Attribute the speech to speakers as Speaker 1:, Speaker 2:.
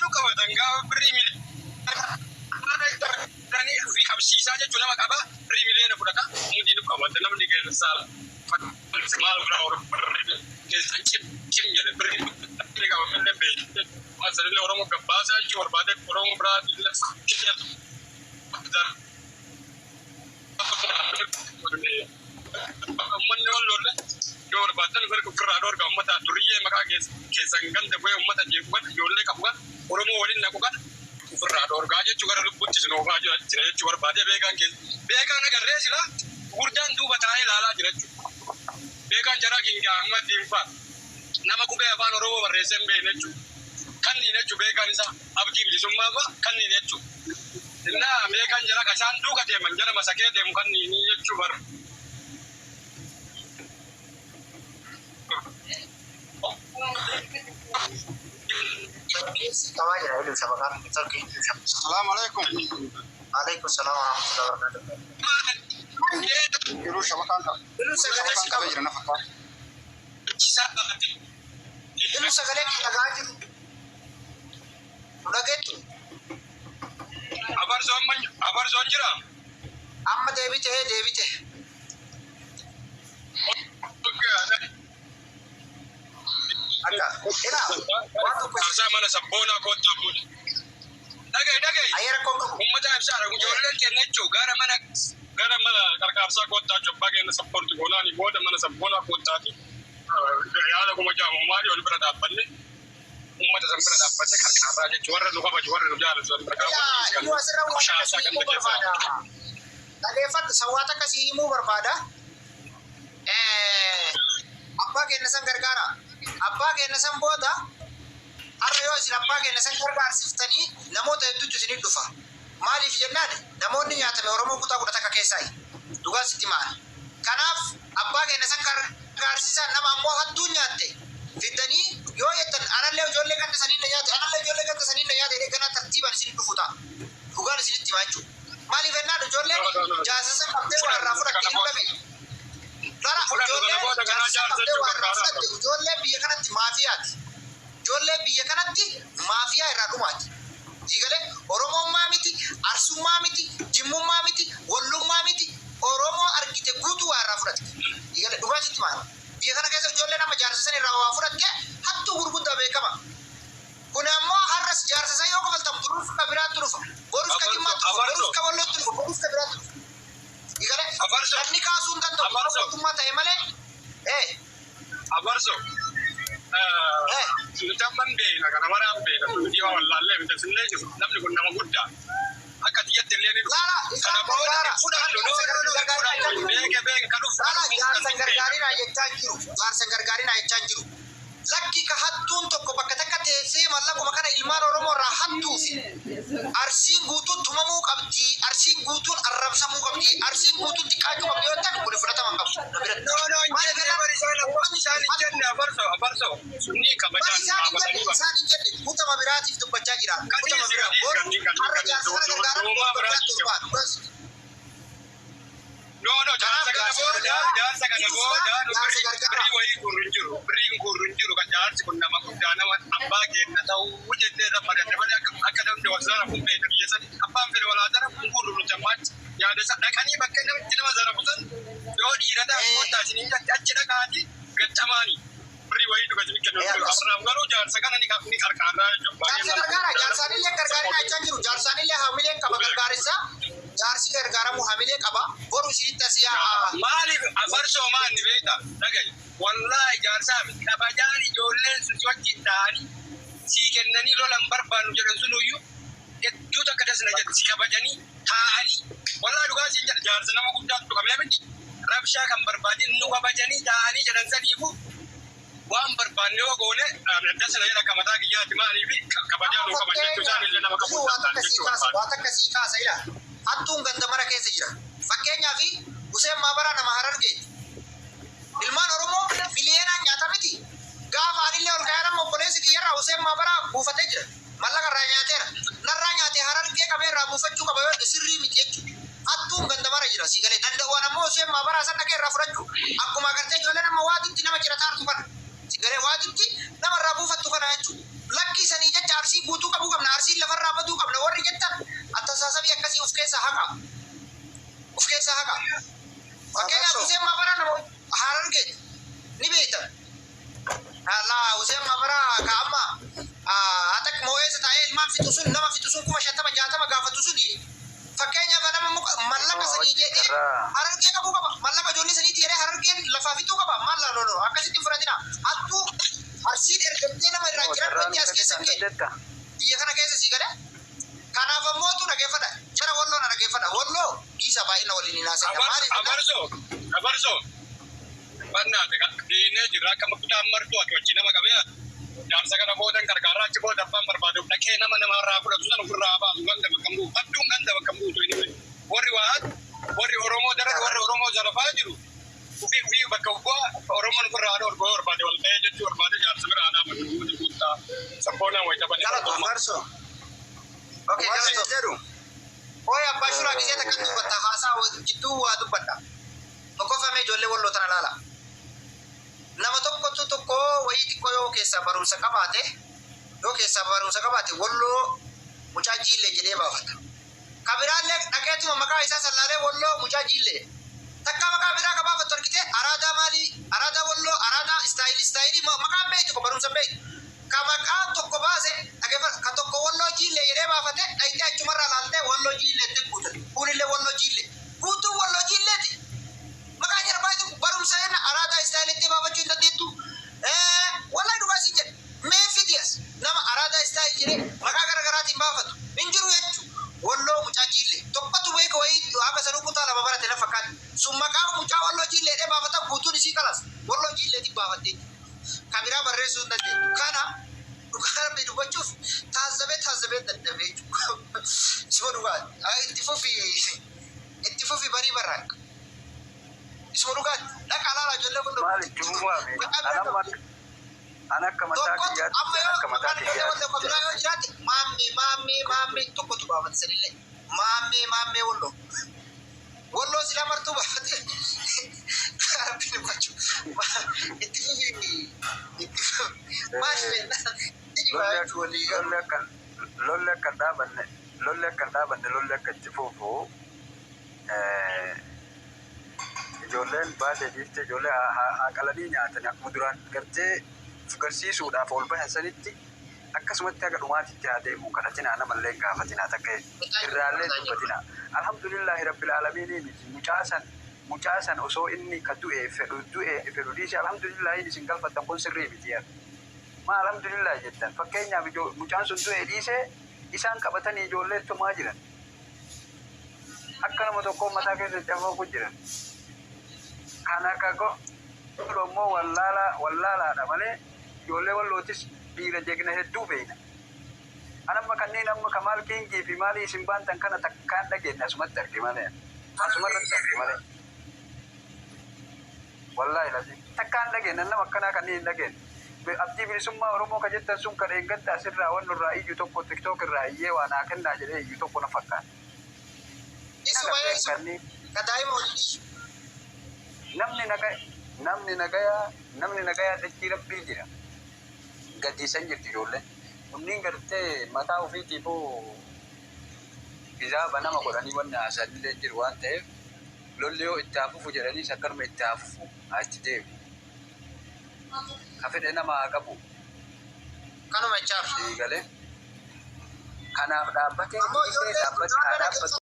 Speaker 1: Nu qabatan gaafa birrii miliyoona ofii qabsiisaa jechuun nama qaba, birrii miliyoona fudhata, mudii nu qabata namni keessaa maal godhaa keessan cim cim jedhe birrii qabamillee beekte waan sanillee Oromoo gabbaasaa jechuu barbaade Oromoo biraa Uummanni walloollee yoo barbaadan mirga ofirraa dhoorga. Uummata duriyyee maqaa keessan ganda bu'ee uummata jeequ kan ijoollee qabu kan Oromoo waliin naqu kan ofirraa dhoorgaa jechuu gara lubbuutti isin oofaa jira jechuu barbaade. Beekaan keessa beekaan agarree sila gurguddaan duuba taa'ee ilaalaa jira jechuudha. Beekaan jaraa Kingaa Ahmad Diinfaa nama qubee afaan Oromoo barreessee hin beekne jechuudha. Kanniin jechuudha beekaan isaa Abdii Bilisummaa fa'a kanniin jechuudha. Innaa beekaan jara ka isaan duuka deeman jara masakee deemu kanniinii jechuu bar.
Speaker 2: Qabaa jira hedduu shabakaan turkii.
Speaker 3: Salaamu alaikum.
Speaker 2: Alaikum salaam wa rahmatullahi wa barakatuh.
Speaker 3: Yeroo shabakaan qaba.
Speaker 2: Iluu sagalee si
Speaker 3: Shabakaan qabee
Speaker 2: qaba.
Speaker 3: jira na fakkaata.
Speaker 2: Iluu sagalee kee dhagaa jiru. Nu dhageettu.
Speaker 1: Abarsoon jira.
Speaker 2: Amma deebite deebite. Akka ilaa waan tokko
Speaker 1: Arsaa mana sabboonaa koottaa booda. Dhaga'i dhaga'i.
Speaker 2: ayyee rakkoon qabu.
Speaker 1: Uummata ibsaadha. Ijoolleen keenya jechuun gara mana qarqaarsaa koottaa jobbaa keenya sappoorti goonaanii booda mana sabboonaa koottaati. Yaada kuma jaamu maali ol bira dhaabbanne uummata san bira dhaabbanne qarqaarraa jechuun warra nu kabaju, warra nu jaalatu san bira
Speaker 2: Ilaa iluu asirra waan
Speaker 1: Qoshaashaa
Speaker 2: akkasii
Speaker 1: ganda
Speaker 2: himuu
Speaker 1: keessaa.
Speaker 2: barbaada. Dhaggeeffadhu sawwaata akkasii himuu barbaada. Abbaa keenya san gargaara. Abbaa keenya san booda har'a yoo isin abbaa keenya san gargaarsiftanii namoota hedduutu isinit dhufa. Maaliif jennaan namoonni nyaatame Oromoo kutaa 11 keessaayi. Dhugaan sitti maali. Kanaaf abbaa keenya san gargaarsisaa, nama ammoo hattuun nyaatte fiddanii yoo jettan anallee ijoollee ganda sanii na nyaate, anallee ijoollee ganda sanii na nyaate jedhee ganaa tartiibaan isinit dhufu ta'a. Dhugaan isinitti himaa jechuudha. Maaliif jennaan ijoolleen jaarsa san qabdee waa irraa fudhatte hin dhabe. Lala ijoolleen jaarsa san qabdee waa irraa fudhatte ijoolleen biyya kanatti maafiyaati. Ijoollee biyya kanatti maafiyaa irraa dhumaati. Diigalee Oromummaa miti, Arsummaa miti, Jimmummaa miti, Wallummaa miti, Oromoo argite guutuu waa irraa fudhatte. Diigalee dhugaa sitti maali? Biyya kana keessa ijoollee nama jaarsa san irraa waa fudhatte hattuu gurguddaa beekama. Kun ammoo har'as jaarsa san yoo kafaltan borus ka biraatti dhufa. Borus ka Jimmaatti dhufa, borus ka Wallootti dhufa, borus ka biraatti dhufa. Diigalee namni kaasuu hin danda'u. Mootummaa ta'e malee.
Speaker 1: Abarso. Nuti amman beekna kana maraan beekna nuti waa wallaallee miti sinillee jiru namni kun nama guddaa akka tiyyatti illee ni dhufa. Kana booda fudhannu, no no no, fudhannu, beeke beeke kan dhufu.
Speaker 2: Lala jaarsa gargaarinaa jechaa jiru. Jaarsa gargaarinaa jechaa jiru. Lakki ka hattuun tokko bakka takka teessee mallaquma kana ilmaan Oromoo irraa hattuu fi Arsiin guutuun tumamuu qabdi, Arsiin guutuun arrabsamuu qabdi, Arsiin guutuun xiqqaachuu qabdi yoo ta'an kun fudhatama hin qabu. Na biratti.
Speaker 1: No no, hin
Speaker 2: Maaliif
Speaker 1: jenne
Speaker 2: jennaan
Speaker 1: bari isaan abbaan isaan hin jenne, abarso abarso sunni
Speaker 2: Bari
Speaker 1: kabajaan
Speaker 2: isaan hin jenne
Speaker 1: gaafatanii bara.
Speaker 2: Isaan hin jenne, kutama biraatiif dubbachaa jira. Kutama
Speaker 1: Kadiisi
Speaker 2: biraa.
Speaker 1: kadiisi
Speaker 2: Boru
Speaker 1: kanneen kanneen
Speaker 2: har'a
Speaker 1: kanneen
Speaker 2: jaarsa kana gargaaran
Speaker 1: doomaa
Speaker 2: boru
Speaker 1: biraatiif
Speaker 2: biraatti ol ba'a.
Speaker 1: No no,
Speaker 2: Kanaaf
Speaker 1: jaarsa kana
Speaker 2: jaarsa
Speaker 1: booda
Speaker 2: gargaaraa
Speaker 1: jaarsa
Speaker 2: ni
Speaker 1: kana
Speaker 2: dhufna
Speaker 1: booda nu
Speaker 2: jaarsa
Speaker 1: birrii
Speaker 2: gargaaraa.
Speaker 1: Birrii wayii gurru hin jiru, birriin gurru hin jiru. Kan jaarsi kun nama guddaa, nama abbaa keenya ta'uu jennee irra mari'anne malee akka namni wal zarafu hin beekne. Biyya sani abbaan fedhe walaa zarafu hin gurru. Nuti ammaatti yaada isa dhaqanii bakka namitti nama zarafu san yoo dhiira ta'an kottaa isiniin jette, achi dhaqaati gaccamaanii birrii wayii dhuga isin kennu
Speaker 2: Ee
Speaker 1: jiru.
Speaker 2: akkas.
Speaker 1: Abrahaam garuu jaarsa kana ni qarqaarraa jechuudha. Baay'ee
Speaker 2: Jaarsa
Speaker 1: nama
Speaker 2: gargaara.
Speaker 1: guddaa
Speaker 2: Jaarsaanillee gargaarinaa jechaa jiru. Jaarsaanillee hamilee qaba gargaarinsa. Jaarsi gargaaramu hamilee qaba. Boru isinitti as yaa'a.
Speaker 1: Maaliif afarsoo maanni beekta, dhagayi, wallaahi jaarsaa miti kabajaan ijoolleen sun si wajjin ta'anii sii kennanii lolan barbaannu jedhan sunuyyuu hedduu takka dasna jedhu si kabajanii taa'anii. Wallaahi dhugaa siin jedha, jaarsa nama guddaatu tuqamee miti rabshaa kan barbaadin nu kabajanii taa'anii jedhan saniifu waan barbaanne yoo goone dasna jedha akka mataa kiyyaati. Maaliif kabajaa
Speaker 2: Amma
Speaker 1: nuu qaban jechuu
Speaker 2: fakkeenya
Speaker 1: isaan illee nama qabuu
Speaker 2: iyyuu waan
Speaker 1: danda'an
Speaker 2: takka sii
Speaker 1: jechuu
Speaker 2: kaasa.
Speaker 1: barbaade.
Speaker 2: Waan takka sii kaasa ila. Hattuun ganda mara keessa jira. Fakkeenyaaf Hussein Maabaraa nama Harargeeti. Ilmaan Oromoo miliyoonaan nyaata miti. Gaafa anillee ol ka'ee nama obboleessi kiyyarraa Hussein Maabaraa buufatee jira. Mallaqa irraa nyaateera. Narraa nyaate Harargee qabee irraa buufachuu qaba yoo jedhe sirrii miti jechuudha. Hattuun ganda mara jira sii galee. Danda'uun ammoo Hussein Maabaraa san dhaqee irraa fudhachuu. Akkuma agartee ijoolleen amma waatitti nama cirataartu kana. Si galee waatitti nama irraa buufattu kana jechuudha. Lakkii sanii jecha Arsii guutuu qabuu qabna. ilmaan fixu sun nama fixu sun 50,000 60 gaafatu suni fakkeenyaaf nama mallaqa sanii jedhee Harargee qabuu qaba. Mallaqa ijoollee saniiti jedhee Harargeen lafaa fixuu qaba. Maal laa lolo akkasitti hin fudhatina. Hattuu Arsiin ergamtee nama irraa jiran wanti as keessa hin geenye. Biyya kana keessa sii galee. Kanaaf ammoo tu dhageeffadha. Jara Walloo na dhageeffadha. Walloo dhiisa baay'ina waliin hin haasa'ina. Maaliif jennaan?
Speaker 1: Abarso, abarso. Bannaate diinee jirra akka kutaan martuu ati wajjin nama qabee ati. Jaarsa kana boodan gargaaraa achi booda abbaan barbaadu dhaqee nama namarraa fudhatu sana ofirraa baasu ganda bakka hin bu'u. Hattuun ganda bakka hin buutu inni. Warri waa hatu, warri Oromoo daran warri Oromoo zarafaa jiru. Ufii ufii bakka bu'aa Oromoon ofirraa haadha orgoo barbaade wal ta'ee jechuu barbaade jaarsa bira haa dhaabatu uummata guuttaa sabboonaan wayita bane.
Speaker 2: Galatoo.
Speaker 3: Abarso.
Speaker 2: Okay,
Speaker 3: Waan
Speaker 2: galatoo.
Speaker 3: jedhu.
Speaker 2: Ooy abbaa shuraa gisee takka dubbata haasaa jidduu waa dubbadha. Tokkoffamee ijoollee Walloo tana laala. Nama tokkotu tokko wayii xiqqoo yoo keessaa barumsa qabaate yoo keessaa barumsa qabaate Walloo mucaa jiillee jedhee baafata. Ka biraallee dhaqeetuma maqaa isaa sallaalee Walloo mucaa jiillee. Takkaa maqaa biraa ka baafattu argite araadaa maalii araadaa Walloo araadaa istaayilii istaayilii maqaan beektu ka barumsa beektu. Ka maqaa tokko baase dhaggeeffadha ka tokko Walloo jiillee jedhee baafate dhaqxee achumarraa laaltee Walloo jiillee itti guutate. Kunillee Walloo jiillee. Guutuun Walloo jiilleeti. Maqaa jara baay'ee barumsa jenna araadaa istaayilitti baafachuu hin dandeettu. Wallahi dhugaa siin jedhe. Mee fidi as nama araadaa istaayil jedhee maqaa gara garaatiin baafatu hin jiru jechuudha. Walloo mucaa jiillee tokkotu beeka wayii akka sanuu kutaa lama barate na fakkaata. Sun maqaa mucaa Walloo jiillee jedhee baafata guutuun isii kalas Walloo jiilleetiin baafattee ka biraa barreessuu hin dandeettu. Kana dhugaa rabbi dubbachuuf taazzabee taazzabee dadhabee jechuudha. Isuma dhugaa itti fufi itti fufi barii barraaq. Isuma dhugaati. Dhaqa laala ijoollee kun
Speaker 3: Maal itti fufaa fi
Speaker 2: maqaa biraa
Speaker 3: an amma
Speaker 2: qabu.
Speaker 3: an akka mataa
Speaker 2: Tokkotu
Speaker 3: kiyyaatti
Speaker 2: amma
Speaker 3: an
Speaker 2: yoo
Speaker 3: akka mataa
Speaker 2: maqaan ijoollee
Speaker 3: kiyyaatti
Speaker 2: Walloo kan biraa yoo jiraate maammee maammee maammee tokkotu baafate sanillee maammee maammee Walloo. Walloo sila martuu baafate rabbi dubbachuu itti fufi itti fufi maal inni baachuu walii galu.
Speaker 3: Lolli akka lolli akka hin dhaabanne lolli akka hin dhaabanne lolli akka itti fufu ijoolleen baatee dhiiftee ijoollee haa qalanii nyaatan akkuma duraan gartee garsiisuudhaaf ol bahan sanitti akkasumatti haga dhumaatitti haa deemu kadhatinaa namallee hin gaafatinaa takka irraallee hin dubbatinaa. Alhamdulillahi rabbil aalamiinii miti mucaa san osoo inni ka du'e fedhu du'e fedhu dhiise alhamdulillahi isin galfattan kun sirrii miti yaa. Maa alhamdulillahi jettan fakkeenyaaf mucaan sun du'e dhiise isaan qabatanii ijoollee tumaa jiran. Akka nama tokkoo mataa keessa cafaqu jiran. Kan akka godhu ammoo wallaalaa wallaalaadha malee ijoollee Wallootis dhiira jegna hedduu beekna. An amma kanneen amma Kamaal Kiingii fi maalii isin baantan kana takkaan dhageenye asumatti arge malee. Asumarratti arge malee. Wallaahi lazim. Takkaan dhageenye nama akkanaa kanneen hin dhageenye. Abdii bilisummaa Oromoo ka jettan sun kan eeggatta asirraa wanni irraa iyyu tokko TikTok irraa iyyee waa naa kennaa jedhee iyyu tokko na fakkaata.
Speaker 2: Isuma isuma
Speaker 3: Kanneen
Speaker 2: ka daa'ima waliin iyyu.
Speaker 3: Namni nagaya namni nagayaa namni nagayaa dachii rabbii jira. Gaddiisan jirti ijoolleen. Kunniin gartee mataa ofiitiifuu gizaaba nama godhanii wanni haasa'anillee jiru waan ta'eef lolli yoo itti hafufu jedhaniis akkanuma itti hafufu haa itti deemu. Ka fedhe nama haa qabu.
Speaker 2: Kanuma jechaaf.
Speaker 3: Eegalee. Kanaaf dhaabbatee
Speaker 2: Ammoo
Speaker 3: dhiisee
Speaker 2: ijoollee
Speaker 3: dhaabbate haa dhaabbatu.